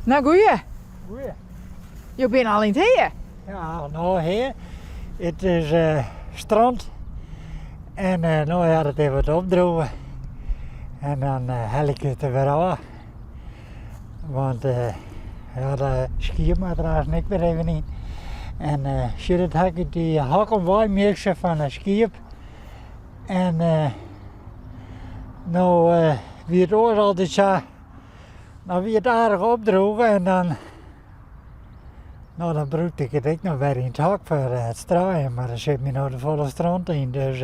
No goeie. Goeie. Jo binne al yn it hea. Ja, no hea. It is stront en no ja, it is wat opdrûge. En dan helje ik it der wer ôf. Want ja, de skiep moat der aanst ek wer even yn. En sjoch, dat ha ik út dy hokken weimjukse fan de skiep. En no wie it oars altyd sa, no wie it aardich opdrûge en dan, no dan brûkte ik it ek noch wer yn it hok foar it struien, mar der sit my no te folle stront yn, dus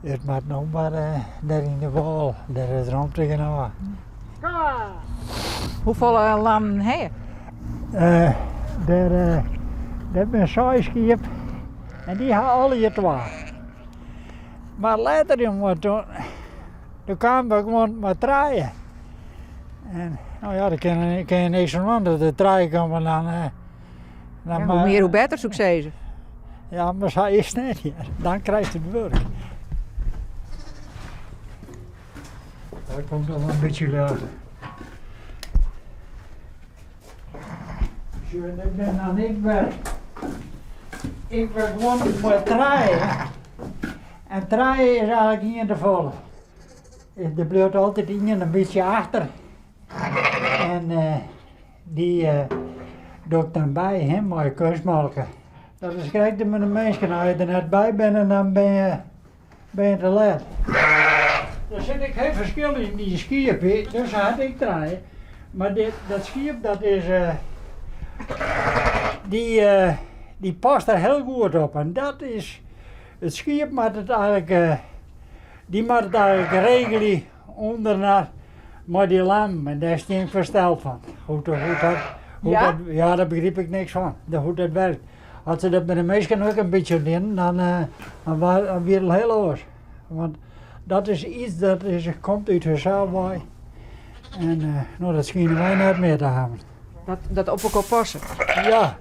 it moat no mar dêr yn de wâl, dêr is romte genôch. Hoefolle lammen ha je? Dêr, dêr binne seis skiep en dy ha allegear twa. Mar letter jonge, toen, toen kamen we gewoan mei trije. En no ja, dêr kin, kin je niks oan dwaan. As der trije komme, dan... dan Ja, hoe mear hoe better, soe ik sizze. Ja, mar sa is it net hear. Dan krijst it wurk. Daar komt al in bytsje lucht. Sjoch, ik bin dan ek wer, ik wer gewoan mei trije. En trije is eigentlik ien te folle. Der bliuwt altyd ien in bytsje achter. En dy doch ik dan by, hè, mei keunstmolke. Dat is krekt mei de minsken, as je der net by binne, dan binne je Binne je te let. Der sit ek hiel ferskil yn dy skiep, dus hat ek trije. Mar dit, dat skiep dat is, dy, dy past der hiel goed op. En dat is, it skiep moat it eigentlik, dy moat it eigentlik regelje ûnderinoar mei dy lammen. En dêr stean ik fersteld fan. Hoe dat, hoe dat, hoe Ja? dat, ja, dêr begryp ik niks fan, hoe dat werkt. As se dat by de minsken ek in bytsje dienen, dan, dan dan wie it hiel oars. Want dat is iets dat is, komt út harsels wei. En no, dat skine wy net mear te hawwen. Dat, dat op elkoar passe. Ja,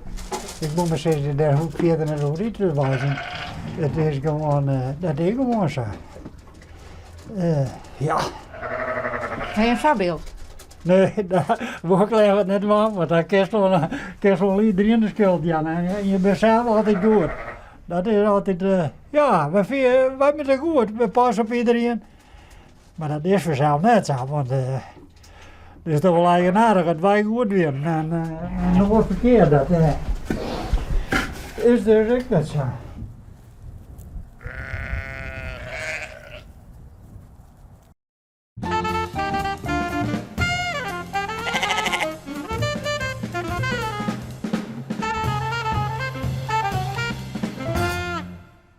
ik moet mar sizze, dêr hoech ik fierder net oer út te wijzen. It is gewoan, dat is gewoan sa. Ja. Ha je in foarbyld? Nee, dat wol ik leaver net dwaan, want dan kinst wol, kinst wol iedereen de skuld jaan. En je bent zelf altijd goed. Dat is altijd, ja, wy, wy binne goed, we passe op iedereen. Mar dat is fansels net sa, want it is toch wol eigenaardich dat wy goed wienen en en oar ferkeard. Dat is dus ek net sa.